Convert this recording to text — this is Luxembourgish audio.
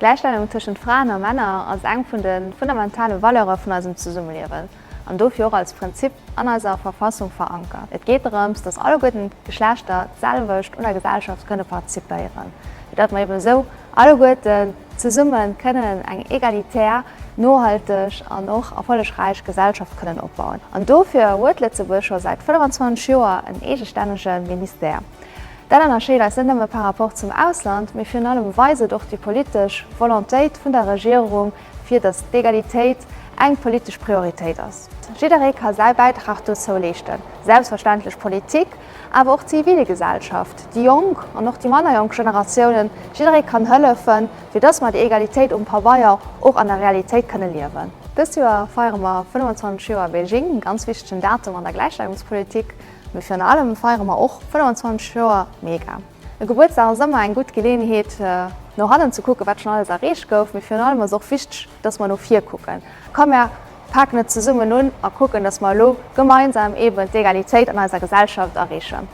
D'Gläichstellung tëschent Fraen a Männer ass eng vun de fundamentale Valeure vun eisem Zesummeliewen an dofir och als Prinzip an eiser Verfassung verankert. Et geet drëms, dass alleguerten d'Geschlechter d'selwecht un der Gesellschaft kënne participéieren, fir datt mer eben esou alleguerten zesumme kënnen eng egalitär, nohalteg an och erfollegräich Gesellschaft kënnen opbauen. An dofir huet Lëtzebuerg scho säit 25 Joer en eegestännege Ministère. Dat ënnerscheet eis net nëmme par rapport zum Ausland, mee virun allem weist et och déi politesch Volontéit vun der Regierung, fir datt d'Egalitéit eng politesch Prioritéit ass. Jidderee ka säi Bäitrag dozou leeschten, selbstverständlech d'Politik, awer och d'Zivilgesellschaft, déi jonk an och déi manner jonk Generatiounen. Jidderee kann hëllefen, fir datt mer déi Egalitéit um Pabeier och an der Realitéit kënne liewen. Dëst Joer feiere mer 25 Joer Beijing, e ganz wichtegen Datum an der Gläichstellungspolitik. Mee virun allem feiere mer och 25 Joer Mega. E Gebuertsdag ass ëmmer eng gutt Geleeënheet no hannen ze kucken, wat schonn alles erreecht gouf, mee virun allem ass och wichteg, dass mer no vir kucken. Komm mer paken et zesummen un a kucken, dass mer elo gemeinsam eben d'Egalitéit an eiser Gesellschaft erreechen.